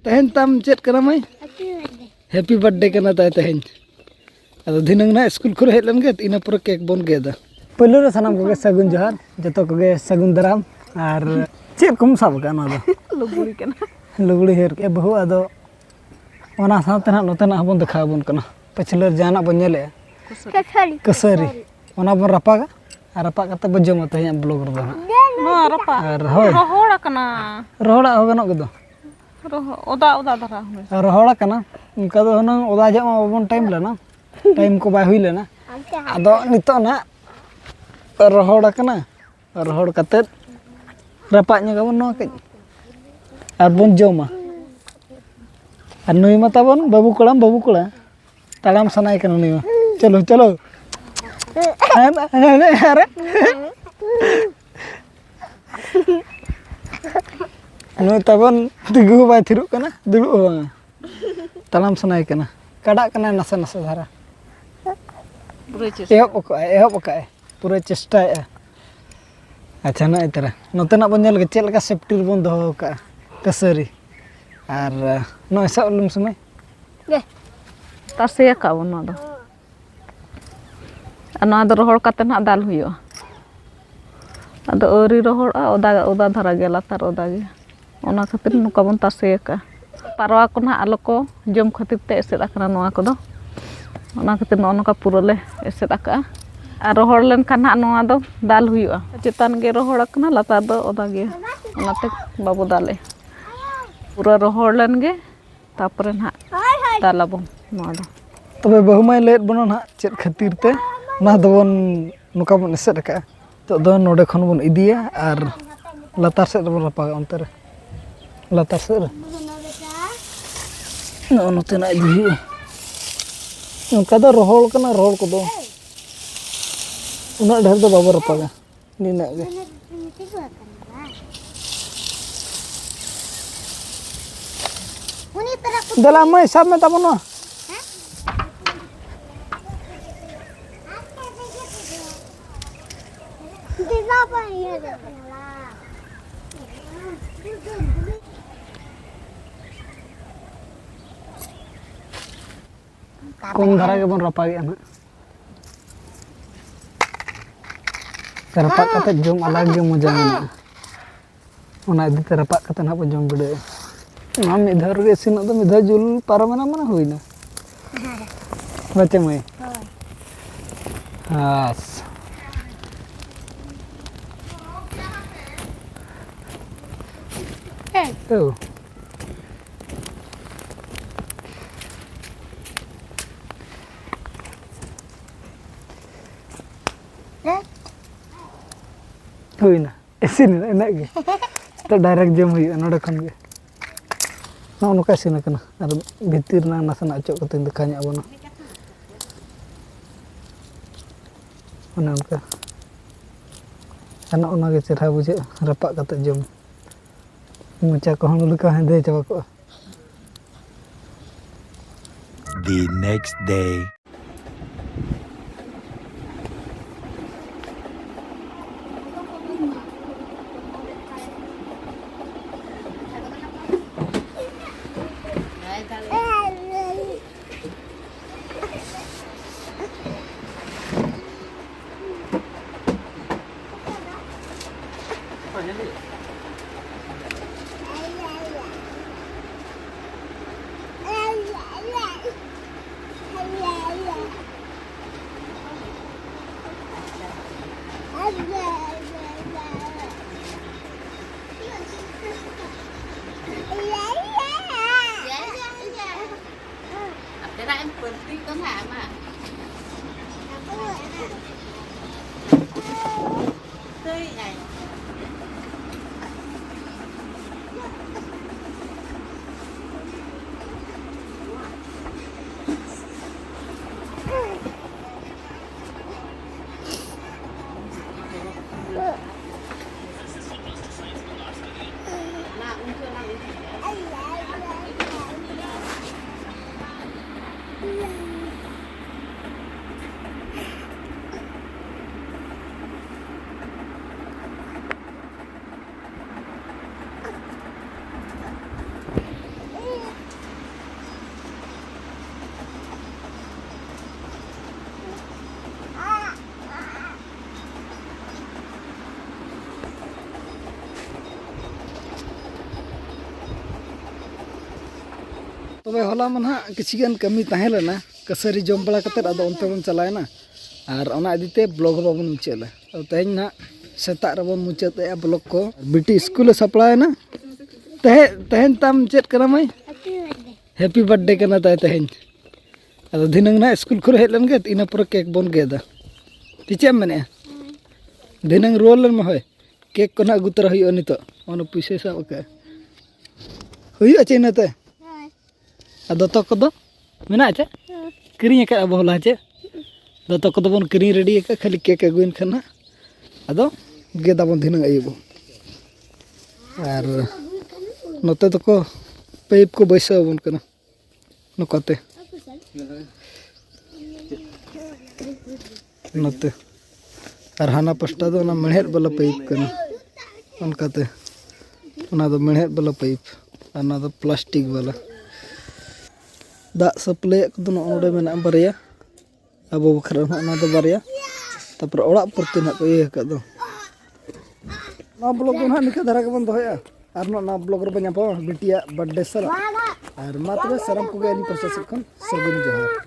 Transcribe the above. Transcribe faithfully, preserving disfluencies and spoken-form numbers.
ᱛᱮᱦᱮᱧ ᱛᱟᱢ ᱪᱮᱫ ᱠᱟᱱᱟ ᱢᱟᱹᱭ? ᱦᱮᱯᱤ ᱵᱟᱨᱛᱷᱰᱮ ᱠᱟᱱᱟ ᱛᱟᱭ ᱛᱮᱦᱮᱧ᱾ ᱟᱫᱚ ᱫᱷᱤᱱᱟᱹᱝ ᱱᱟᱦᱟᱜ ᱥᱠᱩᱞ ᱠᱷᱚᱱ ᱦᱮᱡ ᱞᱮᱱ ᱜᱮ, ᱤᱱᱟᱹ ᱯᱚᱨᱮ ᱠᱮᱠ ᱵᱚᱱ ᱜᱮᱫᱟ᱾ ᱯᱳᱭᱞᱳ ᱨᱮ ᱥᱟᱱᱟᱢ ᱠᱚᱜᱮ ᱥᱟᱹᱜᱩᱱ ᱡᱚᱦᱟᱨ, ᱡᱚᱛᱚ ᱠᱚᱜᱮ ᱥᱟᱹᱜᱩᱱ ᱫᱟᱨᱟᱢ᱾ ᱟᱨ ᱪᱮᱫ ᱠᱚᱢ ᱥᱟᱵ ᱟᱠᱟᱫᱼᱟ ᱱᱚᱣᱟ ᱫᱚ? ᱞᱩᱜᱽᱲᱤ ᱠᱟᱱᱟ᱾ ᱞᱩᱜᱽᱲᱤ ᱦᱟᱹᱨ ᱠᱮᱫᱼᱟ ᱵᱟᱹᱦᱩ᱾ ᱟᱫᱚ ᱚᱱᱟ ᱥᱟᱶᱛᱮ ᱱᱟᱦᱟᱜ ᱱᱚᱛᱮᱱᱟᱜ ᱦᱚᱸᱵᱚᱱ ᱫᱮᱠᱷᱟᱣ ᱟᱵᱚᱱ ᱠᱟᱱᱟ, ᱯᱟᱹᱪᱷᱞᱟᱹ ᱨᱮ ᱡᱟᱦᱟᱱᱟᱜ ᱵᱚᱱ ᱧᱮᱞᱮᱜᱼᱟ᱾ ᱠᱟᱹᱥᱟᱹᱨᱤ᱾ ᱠᱟᱹᱥᱟᱹᱨᱤ᱾ ᱚᱱᱟ ᱵᱚᱱ ᱨᱟᱯᱟᱜᱟ, ᱟᱨ ᱨᱟᱯᱟᱜ ᱠᱟᱛᱮ ᱵᱚᱱ ᱡᱚᱢᱟ ᱛᱮᱦᱮᱧᱟᱜ ᱵᱞᱚᱜ ᱨᱮᱫᱚ ᱦᱟᱸᱜ᱾ ᱱᱚᱣᱟ ᱨᱟᱯᱟᱜ? ᱟᱨ ᱦᱳᱭ᱾ ᱨᱚᱦᱚᱲ ᱟᱠᱟᱱᱟ᱾ ᱨᱚᱦᱚᱲᱟᱜ ᱦᱚᱸ ᱜᱟᱱᱚᱜ ᱜᱮᱫᱚ᱾ ᱨᱚᱦᱚ-, ᱚᱫᱟ, ᱚᱫᱟ ᱫᱷᱟᱨᱟ ᱦᱩᱭ᱾ ᱨᱚᱦᱚᱲ ᱟᱠᱟᱱᱟ, ᱚᱱᱠᱟ ᱫᱚ ᱦᱩᱱᱟᱹᱝ ᱚᱫᱟ ᱡᱚᱜ ᱢᱟ ᱵᱟᱵᱚᱱ ᱴᱟᱭᱤᱢ ᱞᱮᱱᱟ, ᱴᱟᱭᱤᱢ ᱠᱚ ᱵᱟᱭ ᱦᱩᱭ ᱞᱮᱱᱟ᱾ ᱟᱫᱚ ᱱᱤᱛᱚᱜ ᱱᱟᱦᱟᱜ ᱨᱚᱦᱚᱲ ᱟᱠᱟᱱᱟ, ᱨᱚᱦᱚᱲ ᱠᱟᱛᱮᱫ ᱨᱟᱯᱟᱜ ᱧᱚᱜᱟᱵᱚᱱ ᱱᱚᱣᱟ ᱠᱟᱹᱡ, ᱟᱨ ᱵᱚᱱ ᱡᱚᱢᱟ᱾ ᱟᱨ ᱱᱩᱭ ᱢᱟ ᱛᱟᱵᱚᱱ ᱵᱟᱹᱵᱩ ᱠᱚᱲᱟᱢ ᱵᱟᱹᱵᱩ ᱠᱚᱲᱟ, ᱛᱟᱲᱟᱢ ᱥᱟᱱᱟᱭᱮ ᱠᱟᱱᱟ ᱱᱩᱭ ᱢᱟ᱾ ᱪᱚᱞᱚ, ᱪᱚᱞᱚ᱾ ᱦᱮᱸ, ᱦᱮᱸ, ᱦᱮᱸ, ᱟᱨᱮ᱾ ᱱᱩᱭ ᱛᱟᱵᱚᱱ ᱛᱤᱸᱜᱩ ᱦᱚᱸ ᱵᱟᱭ ᱛᱷᱤᱨᱚᱜ ᱠᱟᱱᱟ, ᱫᱩᱲᱩᱵ ᱦᱚᱸ ᱵᱟᱝᱟ᱾ ᱛᱟᱲᱟᱢ ᱥᱟᱱᱟᱭᱮ ᱠᱟᱱᱟ, ᱠᱟᱰᱟᱜ ᱠᱟᱱᱟᱭ ᱱᱟᱥᱮ ᱱᱟᱥᱮ ᱫᱷᱟᱨᱟ᱾ ᱯᱩᱨᱟᱹ ᱪᱮᱥᱴᱟ᱾ ᱮᱦᱚᱵ ᱟᱠᱟᱫᱼᱟᱭ, ᱮᱦᱚᱵ ᱟᱠᱟᱫᱼᱟᱭ, ᱯᱩᱨᱟᱹ ᱪᱮᱥᱴᱟᱭᱮᱫᱼᱟ᱾ ᱟᱪᱪᱷᱟ, ᱱᱚᱜᱼᱚᱭ ᱛᱟᱨᱟ ᱱᱚᱛᱮᱱᱟᱜ ᱵᱚᱱ ᱧᱮᱞ ᱞᱮᱜᱮ, ᱪᱮᱫ ᱞᱮᱠᱟ ᱥᱮᱯᱴᱤ ᱨᱮᱵᱚᱱ ᱫᱚᱦᱚ ᱟᱠᱟᱫᱼᱟ ᱠᱟᱹᱥᱟᱹᱨᱤ᱾ ᱟᱨ ᱱᱚᱜᱼᱚᱭ ᱥᱟᱵ ᱞᱮᱢ ᱥᱚᱢᱚᱭ᱾ ᱛᱟᱥᱮ ᱟᱠᱟᱫ ᱵᱚᱱ ᱱᱚᱣᱟ ᱫᱚ᱾ ᱟᱨ ᱱᱚᱣᱟ ᱫᱚ ᱨᱚᱦᱚᱲ ᱠᱟᱛᱮ ᱱᱟᱦᱟᱜ ᱫᱟᱞ ᱦᱩᱭᱩᱜᱼᱟ᱾ ᱟᱫᱚ ᱟᱹᱣᱨᱤ ᱨᱚᱦᱚᱲᱚᱜᱼᱟ, ᱚᱫᱟ, ᱚᱫᱟ ᱫᱷᱟᱨᱟ ᱜᱮᱭᱟ, ᱞᱟᱛᱟᱨ ᱚᱫᱟ ᱜᱮᱭᱟ᱾ ᱚᱱᱟ ᱠᱷᱟᱹᱛᱤᱨ ᱱᱚᱝᱠᱟ ᱵᱚᱱ ᱛᱟᱥᱮ ᱟᱠᱟᱜᱼᱟ᱾ ᱯᱟᱨᱣᱟ ᱠᱚ ᱱᱟᱦᱟᱜ ᱟᱞᱚ ᱠᱚ ᱡᱚᱢ ᱠᱷᱟᱹᱛᱤᱨ ᱛᱮ ᱮᱥᱮᱫ ᱟᱠᱟᱱᱟ ᱱᱚᱣᱟ ᱠᱚᱫᱚ᱾ ᱚᱱᱟ ᱠᱷᱟᱹᱛᱤᱨ ᱱᱚᱜᱼᱚ ᱱᱚᱝᱠᱟ ᱯᱩᱨᱟᱹ ᱞᱮ ᱮᱥᱮᱫ ᱟᱠᱟᱜᱼᱟ᱾ ᱟᱨ ᱨᱚᱦᱚᱲ ᱞᱮᱱᱠᱷᱟᱱ ᱱᱟᱦᱟᱜ ᱱᱚᱣᱟ ᱫᱚ ᱫᱟᱞ ᱦᱩᱭᱩᱜᱼᱟ᱾ ᱪᱮᱛᱟᱱ ᱜᱮ ᱨᱚᱦᱚᱲ ᱟᱠᱟᱱᱟ, ᱞᱟᱛᱟᱨ ᱫᱚ ᱚᱫᱟ ᱜᱮᱭᱟ, ᱚᱱᱟᱛᱮ ᱵᱟᱵᱚ ᱫᱟᱞᱮᱜᱼᱟ᱾ ᱯᱩᱨᱟᱹ ᱨᱚᱦᱚᱲ ᱞᱮᱱ ᱜᱮ ᱛᱟᱯᱚᱨᱮ ᱱᱟᱦᱟᱜ ᱫᱟᱞ ᱟᱵᱚᱱ ᱱᱚᱣᱟ ᱫᱚ᱾ ᱛᱚᱵᱮ ᱵᱟᱹᱦᱩ ᱢᱟᱭ ᱞᱟᱹᱭᱮᱫ ᱵᱚᱱᱟ ᱱᱟᱦᱟᱜ ᱪᱮᱫ ᱠᱷᱟᱹᱛᱤᱨ ᱛᱮ ᱚᱱᱟ ᱫᱚᱵᱚᱱ ᱱᱚᱝᱠᱟ ᱵᱚᱱ ᱮᱥᱮᱫ ᱟᱠᱟᱜᱼᱟ᱾ ᱱᱤᱛᱚᱜ ᱫᱚ ᱱᱚᱰᱮ ᱠᱷᱚᱱ ᱵᱚᱱ ᱤᱫᱤᱭᱟ ᱟᱨ ᱞᱟᱛᱟᱨ ᱥᱮᱫ ᱨᱮᱵᱚᱱ ᱨᱟᱯᱟᱜᱟ, ᱚᱱᱛᱮ ᱨᱮ, ᱞᱟᱛᱟᱨ ᱥᱮᱫ ᱨᱮ᱾ ᱱᱚᱜᱼᱚ ᱱᱚᱛᱮᱱᱟᱜ ᱤᱫᱤ ᱦᱩᱭᱩᱜᱼᱟ᱾ ᱚᱱᱠᱟ ᱫᱚ ᱨᱚᱦᱚᱲ ᱠᱟᱱᱟ, ᱨᱚᱦᱚᱲ ᱠᱚᱫᱚ ᱩᱱᱟᱹᱜ ᱰᱷᱮᱨ ᱫᱚ ᱵᱟᱵᱚ ᱨᱟᱯᱟᱜᱟ᱾ ᱱᱤᱱᱟᱹᱜ ᱜᱮ᱾ ᱫᱮᱞᱟ ᱢᱟᱹᱭ, ᱥᱟᱵ ᱢᱮ ᱛᱟᱵᱚᱱ ᱱᱚᱣᱟ᱾ ᱠᱚᱢ ᱫᱷᱟᱨᱟ ᱜᱮᱵᱚᱱ ᱨᱟᱯᱟᱜᱮᱜᱼᱟ ᱱᱟᱦᱟᱜ᱾ ᱨᱟᱯᱟᱜ ᱠᱟᱛᱮ ᱡᱚᱢ ᱟᱞᱟᱜᱽ ᱜᱮ ᱢᱚᱡᱟ ᱢᱮᱱᱟᱜᱼᱟ᱾ ᱚᱱᱟ ᱤᱫᱤ ᱛᱮ ᱨᱟᱯᱟᱜ ᱠᱟᱛᱮ ᱱᱟᱦᱟᱜ ᱵᱚᱱ ᱡᱚᱢ ᱵᱤᱰᱟᱹᱣᱟ᱾ ᱚᱱᱟ ᱢᱤᱫ ᱫᱷᱟᱣ ᱨᱮᱜᱮ ᱤᱥᱤᱱᱚᱜ ᱫᱚ, ᱢᱤᱫ ᱫᱷᱟᱣ ᱡᱩᱞ ᱯᱟᱨᱚᱢᱮᱱᱟ ᱢᱟᱱᱮ ᱦᱩᱭᱱᱟ᱾ ᱵᱟᱪᱮ ᱢᱟᱹᱭ? ᱦᱳᱭ᱾ ᱦᱟᱥ᱾ ᱦᱮᱸ᱾ ᱳ᱾ ᱦᱩᱭᱱᱟ, ᱤᱥᱤᱱ ᱮᱱᱟ, ᱤᱱᱟᱹᱜ ᱜᱮ᱾ ᱛᱚ direct ᱡᱚᱢ ᱦᱩᱭᱩᱜᱼᱟ ᱱᱚᱰᱮ ᱠᱷᱚᱱ ᱜᱮ᱾ ᱱᱚᱜᱼᱚ ᱱᱚᱝᱠᱟ ᱤᱥᱤᱱ ᱟᱠᱟᱱᱟ᱾ ᱟᱨ ᱵᱷᱤᱛᱤᱨ ᱨᱮᱱᱟᱜ ᱱᱟᱥᱮᱱᱟᱜ ᱚᱪᱚᱜ ᱠᱟᱛᱮᱧ ᱫᱮᱠᱷᱟᱣ ᱧᱚᱜ ᱟᱵᱚᱱᱟ᱾ ᱚᱱᱮ ᱚᱱᱠᱟ᱾ ᱟᱨ ᱱᱚᱜᱼᱚ ᱱᱚᱣᱟ ᱜᱮ ᱪᱮᱦᱨᱟ ᱵᱩᱡᱷᱟᱹᱜᱼᱟ ᱨᱟᱯᱟᱜ ᱠᱟᱛᱮ ᱡᱚᱢ᱾ ᱢᱚᱪᱟ ᱠᱚᱦᱚᱸ ᱞᱮᱠᱟ ᱦᱮᱸᱫᱮ ᱪᱟᱵᱟ ᱠᱚᱜᱼᱟ᱾ The next day. ᱟᱯᱮ ᱫᱟᱜ ᱮᱢ ᱯᱟᱹᱨᱛᱤ ᱠᱚ ᱱᱟᱜ ᱟᱢᱟᱜ᱾ ᱛᱟᱹᱭ ᱟᱭ᱾ ᱛᱚᱵᱮ ᱦᱚᱞᱟ ᱢᱟ ᱱᱟᱦᱟᱜ ᱠᱤᱪᱷᱤ ᱜᱟᱱ ᱠᱟᱹᱢᱤ ᱛᱟᱦᱮᱸ ᱞᱮᱱᱟ, ᱠᱟᱹᱥᱟᱹᱨᱤ ᱡᱚᱢ ᱵᱟᱲᱟ ᱠᱟᱛᱮᱫ ᱟᱫᱚ ᱚᱱᱛᱮ ᱵᱚᱱ ᱪᱟᱞᱟᱣᱮᱱᱟ, ᱟᱨ ᱚᱱᱟ ᱤᱫᱤᱛᱮ ᱵᱞᱚᱜ ᱦᱚᱸ ᱵᱟᱵᱚᱱ ᱢᱩᱪᱟᱹᱫ ᱞᱮᱫᱟ᱾ ᱟᱫᱚ ᱛᱮᱦᱮᱧ ᱱᱟᱦᱟᱜ ᱥᱮᱛᱟᱜ ᱨᱮᱵᱚᱱ ᱢᱩᱪᱟᱹᱫᱮᱜᱼᱟ ᱵᱞᱚᱜ ᱠᱚ᱾ ᱵᱤᱴᱤ ᱥᱠᱩᱞᱮ ᱥᱟᱯᱲᱟᱣᱮᱱᱟ᱾ ᱛᱮᱦᱮᱧ ᱛᱮᱦᱮᱧ ᱛᱟᱢ ᱪᱮᱫ ᱠᱟᱱᱟ ᱢᱟᱹᱭ? ᱦᱮᱯᱤ ᱵᱟᱨᱛᱷᱰᱮ ᱠᱟᱱᱟ ᱛᱟᱭ ᱛᱮᱦᱮᱧ᱾ ᱟᱫᱚ ᱫᱷᱤᱱᱟᱹᱝ ᱱᱟᱦᱟᱜ ᱥᱠᱩᱞ ᱠᱷᱚᱱ ᱦᱮᱡ ᱞᱮᱱ ᱜᱮ, ᱤᱱᱟᱹ ᱯᱚᱨᱮ ᱠᱮᱠ ᱵᱚᱱ ᱜᱮᱫᱟ᱾ ᱪᱮᱫ ᱮᱢ ᱢᱮᱱᱮᱫᱼᱟ? ᱫᱷᱤᱱᱟᱹᱝ ᱨᱩᱣᱟᱹᱲ ᱞᱮᱱ ᱢᱮ ᱦᱳᱭ᱾ ᱠᱮᱠ ᱠᱚ ᱱᱟᱦᱟᱜ ᱟᱹᱜᱩ ᱛᱚᱨᱟ ᱦᱩᱭᱩᱜᱼᱟ ᱱᱤᱛᱚᱜ᱾ ᱚᱱᱟ ᱯᱩᱭᱥᱟᱹᱭ ᱥᱟᱵ ᱟᱠᱟᱫᱼᱟ᱾ ᱦᱩᱭᱩᱜᱼᱟ ᱪᱮ ᱤᱱᱟᱹᱛᱮ? ᱟᱨ ᱫᱚᱛᱚ ᱠᱚᱫᱚ ᱢᱮᱱᱟᱜᱼᱟ ᱪᱮ? ᱠᱤᱨᱤᱧ ᱟᱠᱟᱫ ᱟᱵᱚ ᱦᱚᱞᱟ ᱪᱮ? ᱫᱚᱛᱚ ᱠᱚᱫᱚ ᱵᱚᱱ ᱠᱤᱨᱤᱧ ᱨᱮᱰᱤ ᱟᱠᱟᱫ, ᱠᱷᱟᱹᱞᱤ ᱠᱮᱠ ᱟᱹᱜᱩᱭᱮᱱ ᱠᱷᱟᱱ ᱦᱟᱸᱜ ᱟᱫᱚ ᱜᱮᱫᱟᱵᱚᱱ ᱫᱷᱤᱱᱟᱹᱝ ᱟᱹᱭᱩᱵ᱾ ᱟᱨ ᱱᱚᱛᱮ ᱫᱚᱠᱚ ᱯᱟᱭᱤᱯ ᱠᱚ ᱵᱟᱹᱭᱥᱟᱹᱣ ᱟᱵᱚᱱ ᱠᱟᱱᱟ ᱱᱚᱝᱠᱟᱛᱮ᱾ ᱱᱚᱛᱮ ᱟᱨ ᱦᱟᱱᱟ ᱯᱟᱥᱴᱟ ᱫᱚ ᱚᱱᱟ ᱢᱮᱲᱦᱮᱫ ᱵᱟᱞᱟ ᱯᱟᱭᱤᱯ ᱠᱟᱱᱟ᱾ ᱚᱱᱠᱟᱛᱮ ᱚᱱᱟ ᱫᱚ ᱢᱮᱲᱦᱮᱫ ᱵᱟᱞᱟ ᱯᱟᱭᱤᱯ, ᱟᱨ ᱚᱱᱟ ᱫᱚ ᱯᱞᱟᱥᱴᱤᱠ ᱵᱟᱞᱟ᱾ ᱫᱟᱜ ᱥᱟᱯᱞᱟᱭᱟᱜ ᱠᱚᱫᱚ ᱱᱚᱜᱼᱚ ᱱᱚᱰᱮ ᱢᱮᱱᱟᱜᱼᱟ ᱵᱟᱨᱭᱟ, ᱟᱵᱚ ᱵᱟᱠᱷᱨᱟ ᱦᱚᱸ ᱚᱱᱟ ᱫᱚ ᱵᱟᱨᱭᱟ, ᱛᱟᱨᱯᱚᱨᱮ ᱚᱲᱟᱜ ᱯᱨᱚᱛᱤ ᱱᱟᱦᱟᱜ ᱠᱚ ᱤᱭᱟᱹ ᱟᱠᱟᱫ ᱫᱚ᱾ ᱱᱚᱣᱟ ᱵᱞᱚᱜ ᱫᱚ ᱱᱟᱦᱟᱜ ᱱᱤᱝᱠᱟᱹ ᱫᱷᱟᱨᱟ ᱜᱮᱵᱚᱱ ᱫᱚᱦᱚᱭᱟ, ᱟᱨ ᱱᱚᱣᱟ ᱵᱞᱚᱜ ᱨᱮᱵᱚᱱ ᱧᱟᱯᱟᱢᱟ ᱵᱤᱴᱤᱭᱟᱜ ᱵᱟᱨᱛᱷᱰᱮ ᱥᱟᱞᱟᱜ᱾ ᱟᱨ ᱢᱟ ᱛᱚᱵᱮ ᱥᱟᱱᱟᱢ ᱠᱚᱜᱮ ᱟᱹᱞᱤᱧ ᱯᱟᱦᱴᱟ ᱥᱮᱫ ᱠᱷᱚᱱ ᱥᱟᱹᱜᱩᱱ ᱡᱚᱦᱟᱨ᱾